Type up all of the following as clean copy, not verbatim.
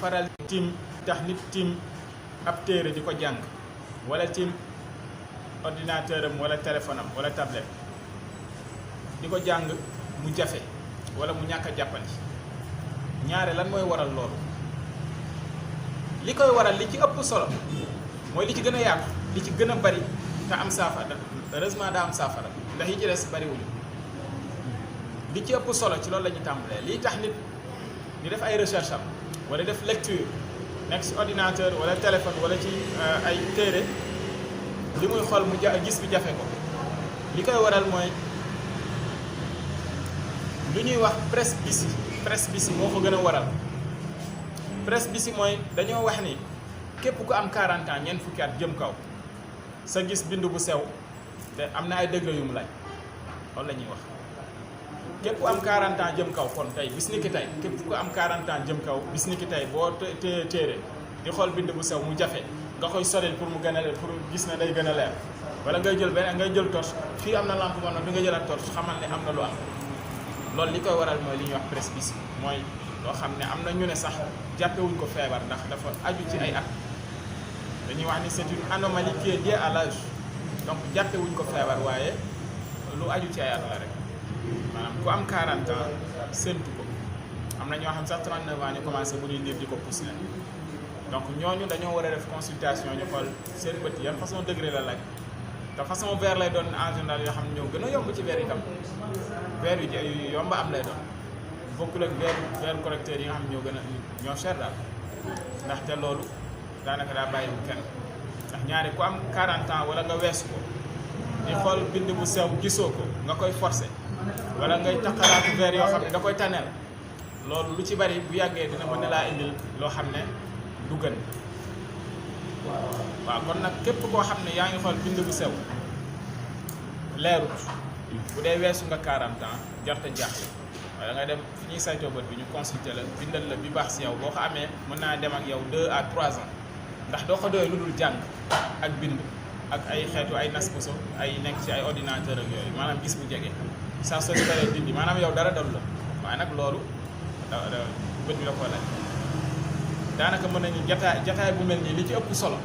faral tim tax nit tim ab téere di ko jàng wala tim ordinateur am wala téléphone am wala tablette di ko jàng mu jafe wala mu ñàkk a jàppandi ñaare lan mooy waral loolu li koy waral li ci ëpp solo mooy li ci gën a yaatu li ci gën a bari te am saafara heureusement daa am saafara ndax yi ci des bariwuñu li ci ëpp solo ci loolu la ñuy tàmbalee lii tax nit di def ay recherche am wala def lecture nekk ci ordinateur wala téléphone wala ci ay téere li muy xool mu gis bi jafe ko li koy waral mooy lu ñuy wax presbytie moo ko gën a waral presbytie mooy dañoo wax ni képp ku am 40 ans ñeent fukki at jëm kaw sa gis bind bu sew te am na ay degré yu mu laaj loolu la ñuy wax képp ku am 40 ans jëm kaw kon tey bis ni ki tey képp ku am 40 ans jëm kaw bis ni ki tey boo téere di xool bind bu sew mu jafe nga koy soril pour mu gën a pour gis na day gën a leer wala ngay jël beneen ngay jël torche fii am na lampe moom bi nga jëlaat torche xamal ne am na lu am loolu li koy waral mooy li ñuy wax presbytie mooy loo xam ne am na ñu ne sax jàppewuñ ko feebar ndax dafa aju ci ay at dañuy wax ni c'est une anomalie qui est liée à l'âge donc jàppewuñ ko feebar waaye lu aju ci ay at la rek maanaam ku am 40 ans séntu ko am na ñoo xam sax 39 ans ñu commencé bu ñuy liir di ko pousse leen donc ñooñu dañoo war a def consultation ñu xool seen bët yan façon degré la laaj te façon verre lay doon en général yoo xam ne ñoo gën a yomb ci verre itam verre yu yomba am lay doon bokkul ak verre correcteur yi nga xam ne ñoo gën a ñoo cher daal ndaxte loolu daanaka daa bàyyiwul kenn ndax ñaari ku am 40 ans wala nga weesu ko di xool bind bu sew gisoo ko nga koy forcer wala ngay taxalaatu verre yoo xam ne da koy taneel loolu lu ci bari bu yàggee dina mën na laa indil loo xam ne du gën waaw kon nag képp koo xam ne yaa ngi xool bind bu sew leerut bu dee weesu nga 40 ans jarta jaaxle wala nga dem fi ñuy saytoo bët bi ñu consulter la bindal la bi baax si yow boo ko amee mën naa dem ak yow 2 à 3 ans ndax doo ko doyee lu dul jàng ak bind ak ay xeetu ay nas puso ay nekk ci ay ordinateur ak yooyu maanaam gis bu jege saa soo si baree dindi maanaam yow dara dalu la waaye nag loolu bët bi la ko laaj daanaka mën nañu jataay bu mel nii li ci ëpp solo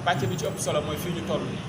pàcc bi ci ëpp solo mooy fii ñu toll nii